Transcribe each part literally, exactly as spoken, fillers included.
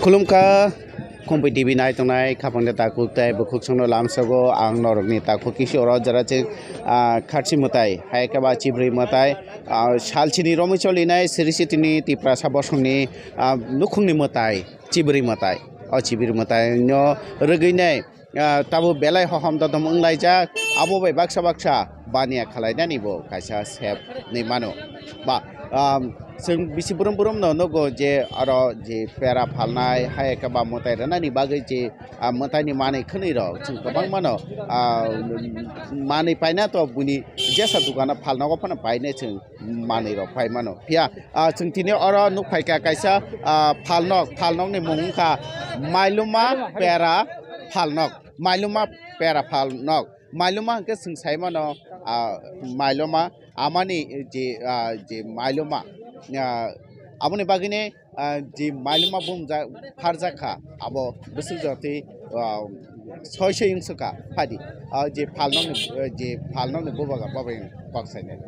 Khulumkha, Khumpui T V nai tongnai khapangni takhuk tei bukhuk songno lamsogo ang norokni takhuk kisi oro jora chwng, ah, kharchi mwtai, hai khe ba chibrwi mwtai, ah, salchini romwi cholinai siri sitini Tiprasa bosongni, ah, nukhungni mwtai, chibrwi mwtai. O chibrwi mwtai no rwgwinai, ah, tabuk belai hohom dodom wnglaijak, abo bai baksa baksa baniya khwlainani bo kaisa sep hinwi mano. Ba, um, chwng bisi brum brum no nugo je oro je pera phalnai, hai khe ba mwtai rwnani bagwi je, ah, mwtaini manwi khwnwi rok chwng kwbang mano, ah, manwi paina to buini jesa dukano phalnogo phano painai chwng manwi rok pai mano. Phiya, ah, chwng tini oro nuk phaikha kaisa, ah, phalnok, phalnokni mung wngkha Mailuma Pera Phalnok, Mailuma Pera Phalnok. Mailuma hwnkhe chwng sai mano, ah, Mailuma amani je, ah, je Mailuma, ah, aboni bagwini, ah, je Mailuma bumjak pharjak kha, abo bwswk jotwi, ah, soi soi wngsuka phadi, ah, je phalnokni, je phalnokni bubagra babai kok sainai.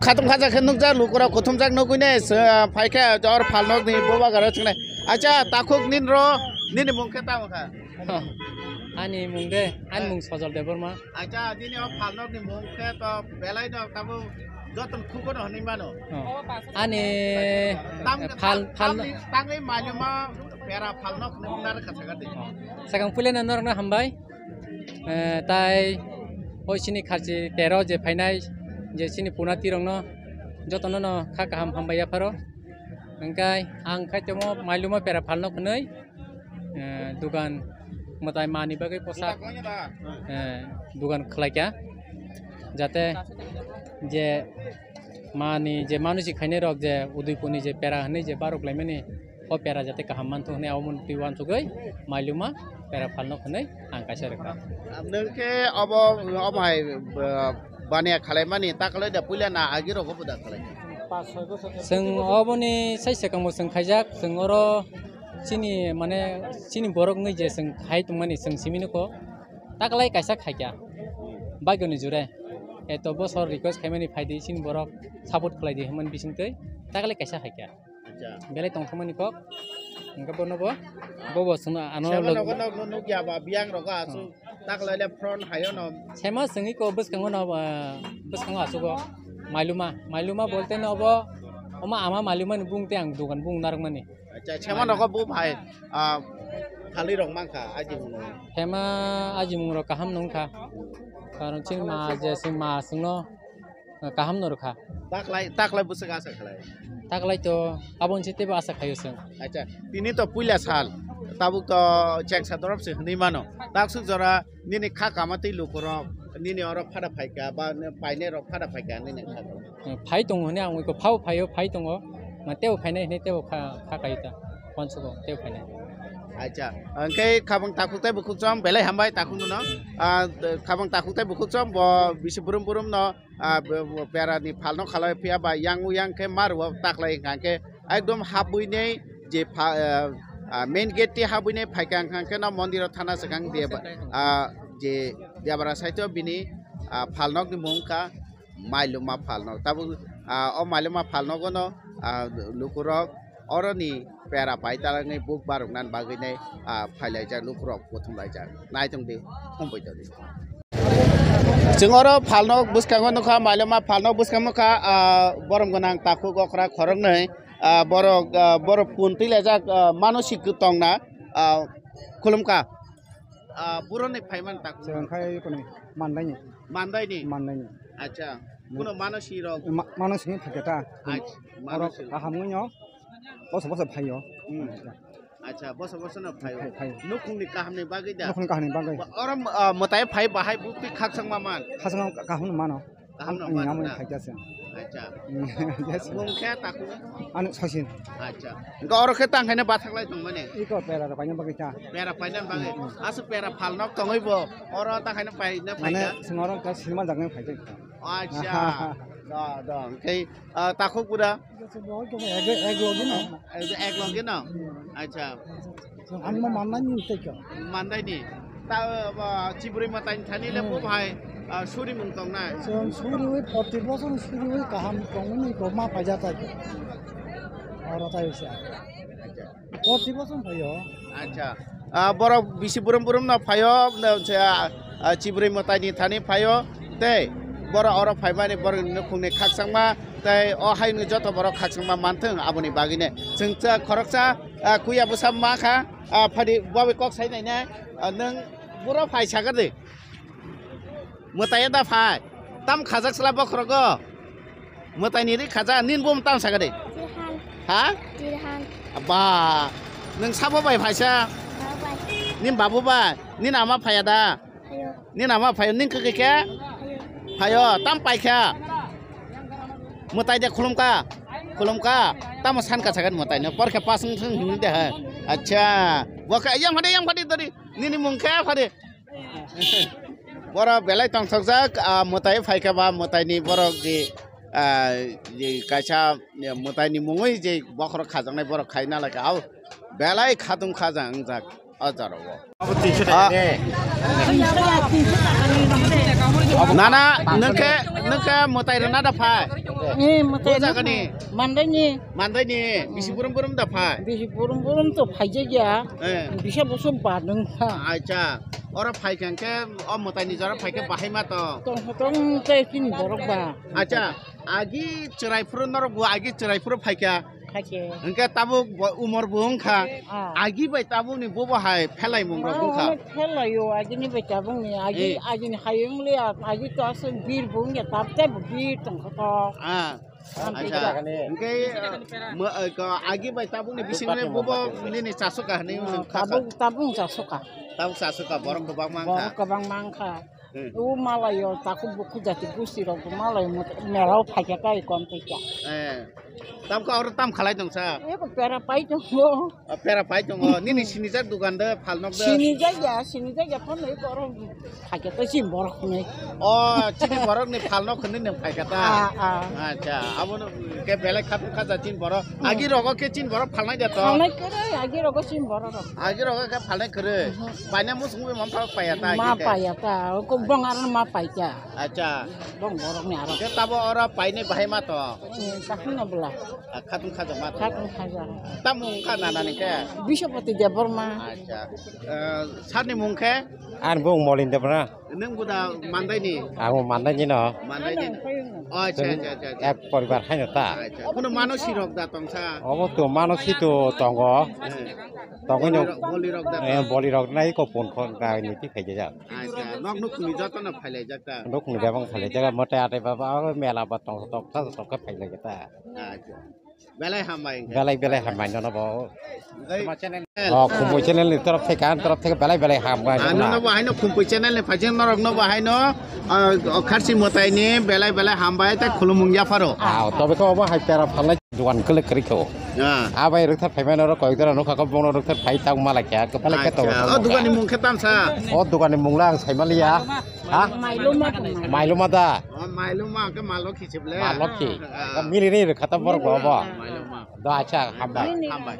Khatung khaja khe nukjak, lukurok kuthumjak nugwine, se, phaikhe jor phalnokni bubagra chingnai. Acha, takhuk ninro, nini mung khe tamo kha? Ani mung de, ani mung Sojol Debbarma. Acha, nini o phalnokni mung khe to belai no tamo joton khukono hwnwi mano. Oh. Ani Tang-, phal, phal, tangni, tangni Mailuma Pera Phalnok hwnwi mung naro kha sakha de. Oh. Sakang puileno norokno hambai. Eh, tai o chini kharchi tero je phainai, je chini puna tirokno jotono no kha kaham hambai yapharo. Hwnkhe ang khaitemo Mailuma Pera Phalnok hwnwi, eh, dugan mwtai mani bagwi posak, eh, dugan khlaikha, jate je mani je manusi khainai rok je Udaipurni je pera hwnwi je barok laimani, o pera jate kaham manthogo hwnwi abo mwnwi uansugwi Mailuma Pera Phalnok hwnwi ang kaisa rwkha. Nwng khe obo, obo hai, uh, baniya khalaimani takalai da puila na agi rogo bo da khalai? Chwng oboni sai swkang bo chwng khaijak, chwng oro chini mane chini borok wngwi je chwng khai tongmani chwng simi nukho, takalai kaisa khaikha baigoni jure. Eto bosor request khaimani phaidi chini borok support khlaidi hwnmani bisingtwi takalai kaisa khaikha. Acha. Belai tongthokmani kok. Hwnkhe bono bo, bo bo chwngno ano Sebo log- nogo nog nukya ba biyang rogo aswk Hmm. taklaile front hayo no. Sema chwngwi ko bwskango no, ah, bwskango aswk o Mailuma. Mailuma bolte no bo, omo ama Mailuma ni bung te ang dogan bung narwkmani. Acha, sema nogo bo bhai, ah, thali rok mankha ajimung no. Sema ajimung rok kaham nungkha. Karon chini ma je chwng ma chwngno kaham no rwkha. Taklai, taklai bwswk asa khlai? Taklai to aboni se teibo asa khaio chwng. Acha, tini to puila sal, tabuk to chengsa dorop se hwnwi mano. Taksuk jora nini kha kama tei lukurok nini oro phada phaikha ba painai rok phada phaikha nini kha kama? Phai tongo hwnwi ang iko phao phaio, phai tongo. Ma teibo phainai hwnwi teibo kha, kha khaio ta. Wansugo teibo phainai. Acha, hwnkhe khabang takhuk tei bukhuk chwng belai hambai takhuk no. Ah, khabang takhuk tei bukhuk chwng bo bisi burum burum no ah, be-, be-, berani phalno khalai phiya ba yang o yang khe ma rwo taklai hwnkha khe ekdom habwi nei je pha-, ah, ah, main gate ti habwi nei phaikha hwnkha khe no mondir o thana swkang de-, ah, je Debara side o bini, ah, phalnok ni mung kha Mailuma phalnok. Tabuk, ah, o Mailuma phalnogo no, ah, lukurok oroni pera pai talangwi buk baroknani bagwi nei, ah, phailaijak lukurok kuthumlaijak. Naitongdi, thumbai tongdi. Chwng oro phalnok bwskango nukha, Mailuma phalnok bwskango nukha, ah, borom gwnang takhuk okra khoroknwi, ah, borok, ah, borok pun twilaijak, ah, manusi kwtongna, ah, khulumkha. Ah, boroni phaimani takhuk. Chwng khai koni mandaini. Mandaini? Mandaini. Acha. Kuno manusi rok? Ma-, manusi ni phaketa. Acha, oro manusi. Kaham ngunyo. Boso boso phaio. Hmm. Acha, boso boso no phaio. Phai, phai. Nukhungni kahamni bagwi da? Nukhungni kahamni bagwi. Ba-, oro, ah, mwtai phai bahai bukti khakchangma man? Khakchangma kaham no mano. Kaham no mano na? Ang, ang amoni khaikha se. Acha. Yes. Mung khe takhuk? Ano Sachin. Acha. Ga oro khe tang khaina bathaklai tongmani? Iko pera rok paina bagwi ta. Pera paina bagwi. Hmm, hmm. Aswk pera phalnok tongwi bo. Oro ta khaina paina phaikha? Mane sengorok ta silma jaknai phaikha. Acha. Da, da. Khe, ah, takhuk pura? Ek, ek logi no. Ek, ek logi no? Acha. Ang ma mannai ni tei kha. Mannai ni. Ta, ah, chibrwi mwtai thani le bo bhai. Ah, suri mung tongnai. Chwng suriwi, proti bochor suriwi kaham tongmani kok ma paijak tai. Oro tai wisa. Acha. Proti bochor phaio. Acha. Ah, borok bisi burum burum no phaio, no se, ah, ah, chibrwi mwtai ni thani phaio. Tei borok oro phaimani borok nukhungni khakchangma tei o haini joto borok khakchangma manthung aboni bagwino. Chwng cha khoroksa, ah, kuya bwsa ma kha, ah, phadi bawi kok sai nai nai, ah, nwng buro phai sakha de. Mwtai da phai. Tam khajak sla bokhorogo. Mwtai ni ri khaja, nin bum tam sakha de. Tirhan. Ha? Tirhan. Ba. Nwng sabo bai phaisa? Babai. Nin babu bai. Nin ama phaya da. Ayo. Nin ama phayo, nin khe khe khe? Ayo. Phayo, tam pai kha. Mwtai de khulum kha. Khulum kha. Tamo san ka sakha mwtai no. Por khe pas wng thung hini de ha. Acha. Bo khe yang phadi, yang phadi dori. Nini mung khe phadi. Boro belai tongthokjak, ah, mwtai phaikha ba mwtaini borok je, ah, je kaisa, eh, mwtaini mungwi je bokhorok khajaknai borok khaina laikha, au belai khatung khajak wngjak o jorao. Ah. Nana, nwng khe, nwng khe mwtai rwna da phai? Eh, mwtai. O jagani? Mandaini. Mandaini, bisi burum burum da phai? Bisi burum burum to phaijak ya. Eh. Bisa boso ba nwng kha. Acha. Oro phai khe hwnkhe o mwtaini jora phai khe bahai ma tong? Tong tong tei chini borok ba. Acha, agi chwrai phuru norok bo agi chwrai phuru phai kha. Kha khe. Hwnkhe tabuk bo umor bo wng kha. Ah. Agi bai tabuk ni bobo hai phelai mung rok wng kha. Ah, phelai o agi ni bai tabuk ni agi, eh, agi ni hai wng le agi to aswk bir bo wng ya tab tei bo bir tong kha to. Ah. Acha, hwnkhe mo-, eh, ko-, agi bai tabukni bisingni bobo nini chasu ka hwnwi wngkha. Tabuk, tabuk chasu ka. Tabuk chasu ka, borok kwbangma wngkha. Borok kwbangma wngkha. Hmm. O malayo takhuk bukhuk jati gusti rok bo malayo mot-, mela o phaikha kai kom tei kha. Eh. Tabuk oro tam khalai tong sa? Eko pera pai tongo. Ah, pera pai tongo. Nini sinijak dukan de, phalnok de? Sinijak ya, sinijak ya, phano eko oro phaikha ta chini borok hwnwi. Oh, chini borok ni phalnok hwnwi nwng phaikha ta? Ah, ah. Acha, abo no ke belai khatung khaja chini borok. Hmm. Agi rogo khe chini borok phalnai da to? Phalnai kwrwi, agi rogo chini borok rok. Agi rogo khe phalnai kwrwi. Mhm. Paina musung bai man phal paiya ta? Ma agi khe? Paiya ta, ko bong aro ma paikha. Acha. Bong borok ni aro. Ke tabo oro painai bahai ma to? Eh, kaham no bwla. Ah, khatung khaja ma to? Khatung khaja. Tamo wngkha nana ni khe? Biswapati Debbarma. Acha. Eh, sir ni mung khe? Ani bung Molin Debbarma. Nwng bo da Mandai ni? Ang bo Mandai ni no. Mandai ni. Oh, acha, acha, acha, acha. Ek poribar hai no ta. Acha. Kuno mano si rok da tong sa? Obo to mano si to tongo. Eh. Tongo no. Boli rok, boli rok da. Eh, boli rok nai ko pon phon ga ni ti khai ja. Acha, nok nuk ni joto no phailai jak ta? Nuk ni bebang phailai jak, mwtai atai baba, aro mela ba tong tok, tok, tok khe phailai jak ta. Acha. Belai hambai hwnkhe. Belai, belai hambai nono bo. Tei channel. Oh, Khumpui channel ni torof theke, ang torof theke belai, belai hambai. Ah, nono bo haino Khumpui channel ni phaijak norok no bo haino, ah, Kharsi mwtai ni belai, belai hambai tei khulumung yapharo. Ah, tobe khe obo hai pera phalnai. Dukan kwlwi kwrwi kho. Ah. Ah, bai rwkthar phaimani oro koyok jora nukha kho, bono rwkthar phai tang malai kha, kwphalai khe tongo. Acha, o dukan ni mung khe tamsa? O dukan ni mung le ang sai maliya. Ha? Mailuma tong mai. Mailuma da? O Mailuma khe Malokhi se ble. Malokhi. Ah. Mili ni rwkha ta borok bo bo. Mailuma. Do acha, hambai. Hambai.